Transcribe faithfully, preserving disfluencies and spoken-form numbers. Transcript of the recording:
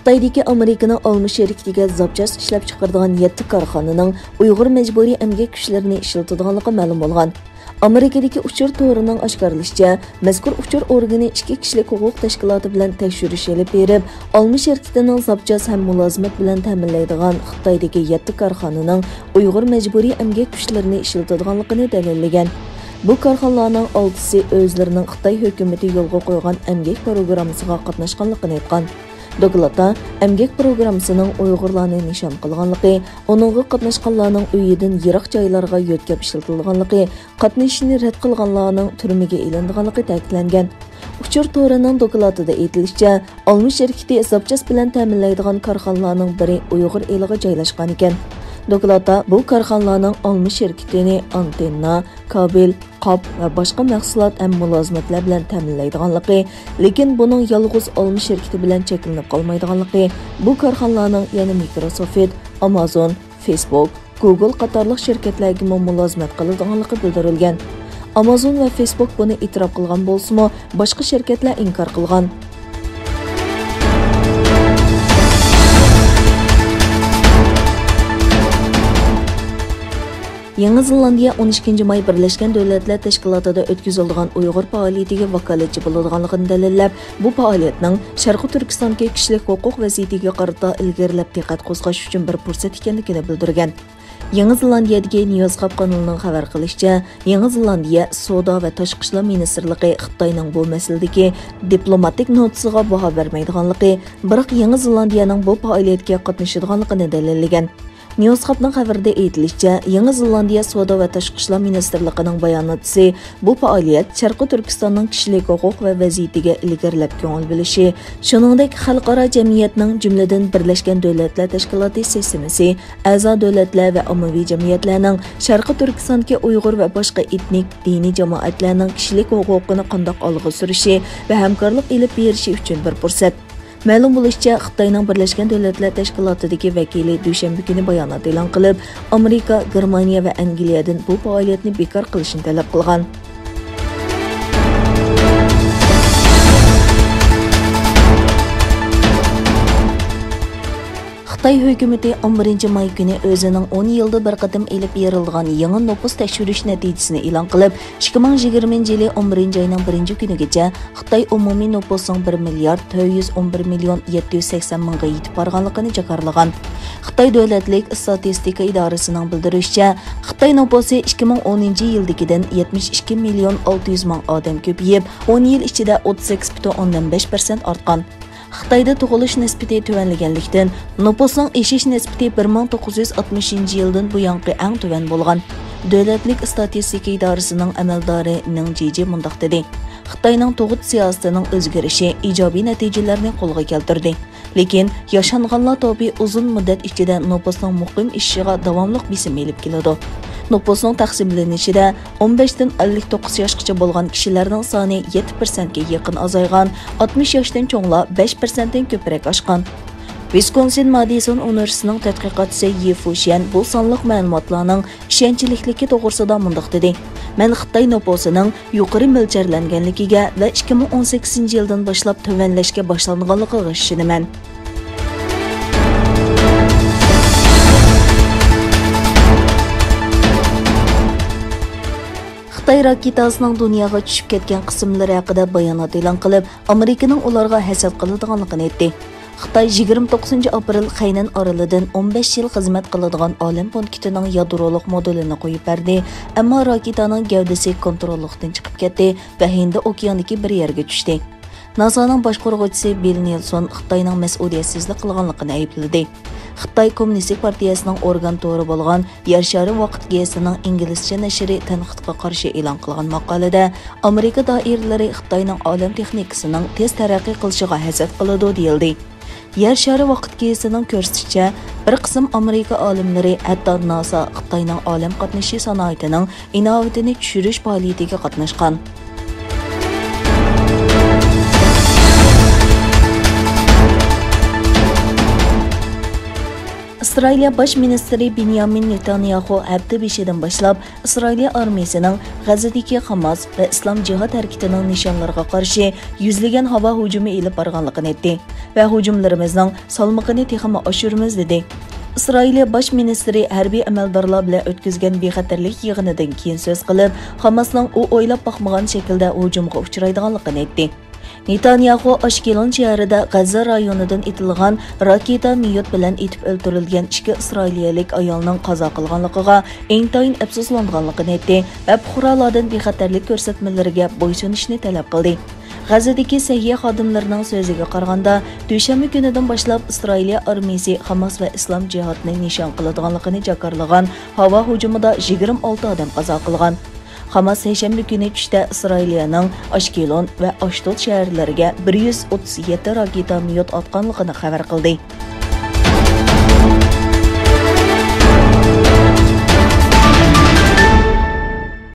خىتايدىكى ئامېرىكىنىڭ ئالما شىركىتىگە زاپچاس ئىشلەپچىقىرىدىغان يەتتە كارخانىنىڭ ئۇيغۇر مەجبۇرىي ئەمگەك كۈچلىرىنى ئىشلىتىدىغانلىقى مەلۇم بولغان. ئامېرىكىدىكى ئۇچۇر تورىنىڭ ئاشكارىلىشىچە، مەزكۇر ئۇچۇر ئورگىنى ئىككى كىشىلىك ھوقۇق تەشكىلاتى بىلەن تەكشۈرۈش ئېلىپ بېرىپ، ئالما شىركىتىنىڭ زاپچاس ھەم مۇلازىمەت بىلەن تەمىنلەيدىغان خىتايدىكى يەتتە كارخانىنىڭ ئۇيغۇر مەجبۇرىي ئەمگەك كۈچلىرىنى ئىشلىتىدىغانلىقىنى دەلىللىگەن. بۇ كارخانىلارنىڭ ئالتىسى ئۆزلىرىنىڭ خىتاي ھۆكۈمىتى يولغا قويغان ئەمگەك پىروگراممىسىغا قاتناشقانلىقىنى ئېيتقان. دوكلاتتا ئەمگەك پىروگراممىسىنىڭ ئۇيغۇرلارنى نىشان قىلغانلىقى، ئۇنىڭغا قاتناشقانلارنىڭ ئۆيىدىن يىراق جايلارغا يۆتكەپ ئىشلىتىلىدىغانلىقى، قاتنىشىشنى رەت قىلغانلارنىڭ تۈرمىگە ئېلىنىدىغانلىقى تەكىتلەنگەن. ئۇچۇر تورىنىڭ دوكلاتىدا ئېيتىلىشىچە، ئالما شىركىتى زاپچاس بىلەن تەمىنلەيدىغان كارخانىلارنىڭ بىرى ئۇيغۇر ئېلىغا جايلاشقانىكەن. دوكلاتتا بۇ كارخانىلارنىڭ ئالما شىركىتىنى ئانتېننا، كابېل، قاپ ۋە باشقا مەھسۇلات ھەم مۇلازىمەتلەر بىلەن تەمىنلەيدىغانلىقى، لېكىن بۇنىڭ يالغۇز ئالما شىركىتى بىلەن چەكلىنىپ قالمايدىغانلىقى، بۇ كارخانىلارنىڭ يەنە مىكروسوفت، ئامازون، فېيسبوك، گۇگل قاتارلىق شىركەتلەرگىمۇ مۇلازىمەت قىلىدىغانلىقى بىلدۈرۈلگەن. ئامازون ۋە فېيسبوك بۇنى ئېتىراپ قىلغان بولسىمۇ، باشقا شىركەتلەر ئىنكار قىلغان. يېڭى زېلاندىيە ئون ئىككىنچى ماي بىرلەشكەن دۆلەتلەر تەشكىلاتىدا ئۆتكۈزۈلىدىغان ئۇيغۇر پائالىيىتىگە ۋاكالەتچى بولىدىغانلىقىنى دەلىللەپ، بۇ پائالىيەتنىڭ شەرقىي تۈركىستاندىكى كىشىلىك ھوقۇق ۋەزىيىتىگە قارىتا ئىلگىرىلەپ دىققەت قوزغاش ئۈچۈن بىر پۇرسەت ئىكەنلىكىنى بىلدۈرگەن. يېڭى زېلاندىيەدىكى نيۇز خاب قانىلىنىڭ خەۋەر قىلىشىچە، يېڭى زېلاندىيە سودا ۋە تاشقى ئىشلار مىنىستىرلىقى خىتاينىڭ بۇ مەسىلىدىكى دىپلوماتىك نوتىسىغا باھا بەرمەيدىغانلىقى، بىراق يېڭى زېلاندىيەنىڭ بۇ پائالىيەتكە قاتنىشىدىغانلىقىنى دەلىللىگەن. نيۇز خابنىڭ خەۋىرىدە ئېيتىلىشىچە، يېڭى زېلاندىيە سودا ۋە تاشقى ئىشلار مىنىستىرلىقىنىڭ باياناتچىسى بۇ پائالىيەت شەرقىي تۈركىستاننىڭ كىشىلىك ھوقۇق ۋە ۋەزىيىتىگە ئىلگىرىلەپ كۆڭۈل بۆلۈشى، شۇنىڭدەك خەلقئارا جەمئىيەتنىڭ، جۈملىدىن بىرلەشكەن دۆلەتلەر تەشكىلاتى سىستېمىسى، ئەزا دۆلەتلەر ۋە ئاممىۋى جەمئىيەتلەرنىڭ شەرقىي تۈركىستاندىكى ئۇيغۇر ۋە باشقا ئېتنىك، دىنىي جامائەتلەرنىڭ كىشىلىك ھوقۇقىنى قانداق ئالغا سۈرۈشى ۋە ھەمكارلىق ئېلىپ بېرىشى ئۈچۈن بىر پۇرسەت. مەلۇم بولۇشىچە، خىتاينىڭ بىرلەشكەن دۆلەتلەر تەشكىلاتىدىكى ۋەكىلى دۈشەنبە كۈنى بايانات ئېلان قىلىپ، ئامېرىكا، گېرمانىيە ۋە ئەنگلىيەدىن بۇ پائالىيەتنى بىكار قىلىشنى تەلەپ قىلغان. خىتاي ھۆكۈمىتى ئون بىرىنچى ماي كۈنى ئۆزىنىڭ ئون يىلدا بىر قېتىم ئېلىپ بېرىلىدىغان يېڭى نوپۇس تەكشۈرۈش نەتىجىسىنى ئېلان قىلىپ، ئىككى مىڭ يىگىرمىنچى يىلى ئون بىرىنچى ئاينىڭ بىرىنچى كۈنىگىچە خىتاي ئومۇمىي نوپۇسىنىڭ بىر مىليارد تۆت يۈز ئون بىر مىليون يەتتە يۈز سەكسەن مىڭغا يېتىپ بارغانلىقىنى جاكارلىغان. خىتاي دۆلەتلىك ئىستاتىستىكا ئىدارىسىنىڭ بىلدۈرۈشىچە، خىتاي نوپۇسى ئىككى مىڭ ئونىنچى يىلدىكىدىن يەتمىش ئىككى مىليون ئالتە يۈز مىڭ ئادەم كۆپىيىپ، ئون يىل ئىچىدە ئوتتۇز سەككىز پۈتۈن ئوندىن بەش پىرسەنت ئارتقان. خىتايدا تۇغۇلۇش نىسبىتى تۆۋەنلىگەنلىكتىن، نوپۇسنىڭ ئېشىش نىسبىتى بىر مىڭ توققۇز يۈز ئاتمىشىنچى يىلدىن بۇيانقى ئەڭ تۆۋەن بولغان. دۆلەتلىك ئىستاتىستىكا ئىدارىسىنىڭ ئەمەلدارى نىڭ جىجى مۇنداق دېدى: «خىتاينىڭ تۇغۇت سىياسىتىنىڭ ئۆزگىرىشى ئىجابىي نەتىجىلەرنى قولغا كەلتۈردى. لېكىن ياشانغانلار توپى ئۇزۇن مۇددەت ئىچىدە نوپۇسنىڭ مۇقىم ئېشىشىغا داۋاملىق بېسىم ئېلىپ كېلىدۇ. نوپۇسنىڭ تەقسىملىنىشىدە ئون بەشتىن ئەللىك توققۇز ياشقىچە بولغان كىشىلەرنىڭ سانى يەتتە پىرسەنتكە يېقىن ئازايغان، ئاتمىش ياشتىن چوڭلار بەش پىرسەنتتىن كۆپرەك ئاشقان.» ۋىسكونسىن مادىسون ئۇنىۋېرسىتېتىنىڭ تەتقىقاتچىسى يى فۇشيەن بۇ سانلىق مەلۇماتلارنىڭ ئىشەنچلىكلىكى توغرىسىدا مۇنداق دېدى: «مەن خىتاي نوپۇسىنىڭ يۇقىرى مۆلچەرلەنگەنلىكىگە ۋە ئىككى مىڭ ئون سەككىزىنچى يىلدىن باشلاپ تۆۋەنلەشكە باشلانغانلىقىغا ئىشىنىمەن.» خىتاي راكېتاسىنىڭ دۇنياغا چۈشۈپ كەتكەن قىسىملىرى ھەققىدە بايانات ئېلان قىلىپ، ئامېرىكىنىڭ ئۇلارغا ھەسەت قىلىدىغانلىقىنى ئېيتتى. خىتاي يىگىرمە توققۇزىنچى ئاپرېل خەينەن ئارىلىدىن ئون بەش يىل خىزمەت قىلىدىغان ئالەم پونكىتىنىڭ يادرولۇق مودۇلىنى قويۇپ بەردى، ئەمما راكېتانىڭ گەۋدىسى كونتروللۇقتىن چىقىپ كەتتى ۋە ھىندى ئوكيانىدىكى بىر يەرگە چۈشتى. ناسانىڭ باشقۇرغۇچىسى بىل نېلسون خىتاينىڭ مەسئۇلىيەتسىزلىك قىلغانلىقىنى ئەيىبلىدى. خىتاي كوممۇنىستىك پارتىيەسىنىڭ ئورگان تورى بولغان يەر شارى ۋاقىت گېزىتىنىڭ ئىنگلىزچە نەشرى تەنقىدقا قارشى ئېلان قىلغان ماقالىدە، ئامېرىكا دائىرىلىرى خىتاينىڭ ئالەم تېخنىكىسىنىڭ تېز تەرەققىي قىلىشىغا ھەسەت قىلىدۇ، دېيىلدى. يەر شارى ۋاقىت گېزىتىنىڭ كۆرسىتىشىچە، بىر قىسىم ئامېرىكا ئالىملىرى، ھەتتا ناسا خىتاينىڭ ئالەم قاتنىشى سانائىتىنىڭ ئىناۋىتىنى چۈشۈرۈش پائالىيىتىگە قاتناشقان. ئىسرائىلىيە باش مىنىستىرى بېنيامىن نېتانياخۇ ھەپتە بېشىدىن باشلاپ ئىسرائىلىيە ئارمىيىسىنىڭ غەززىدىكى خاماس ۋە ئىسلام جىھاد ھەرىكىتىنىڭ نىشانلىرىغا قارشى يۈزلىگەن ھاۋا ھۇجۇمى ئېلىپ بارغانلىقىنى ئېيتتى ۋە ھۇجۇملىرىمىزنىڭ سالمىقىنى تېخىمۇ ئاشۇرىمىز، دېدى. ئىسرائىلىيە باش مىنىستىرى ھەربىي ئەمەلدارلار بىلەن ئۆتكۈزگەن بىخەتەرلىك يىغىنىدىن كېيىن سۆز قىلىپ، خاماسنىڭ ئۇ ئويلاپ باقمىغان شەكىلدە ھۇجۇمغا ئۇچرايدىغانلىقىنى ئېيتتى. نېتانياخۇ ئاشكېلون شەھىرىدە غەززە رايونىدىن ئېتىلغان راكېتا مېيوت بىلەن ئېتىپ ئۆلتۈرۈلگەن ئىككى ئىسرائىلىيەلىك ئايالنىڭ قازا قىلغانلىقىغا ئىنتايىن ئەپسۇسلانغانلىقىنى ئېيتتى ۋە پۇقرالاردىن بىخەتەرلىك كۆرسەتمىلىرىگە بويسۇنۇشنى تەلەپ قىلدى. غەززىدىكى سەھىيە خادىملىرىنىڭ سۆزىگە قارىغاندا، دۈشەنبە كۈنىدىن باشلاپ ئىسرائىلىيە ئارمىيىسى خاماس ۋە ئىسلام جىھادىنى نىشان قىلىدىغانلىقىنى جاكارلىغان ھاۋا ھۇجۇمىدا يىگىرمە ئالتە ئادەم قازا قىلغان. خاماس سەيشەنبە كۈنى چۈشتە ئىسرائىلىيەنىڭ ئاشكېلون ۋە ئاشدود شەھەرلىرىگە بىر يۈز ئوتتۇز يەتتە راكېتا مېيوت ئاتقانلىقىنى خەۋەر قىلدى.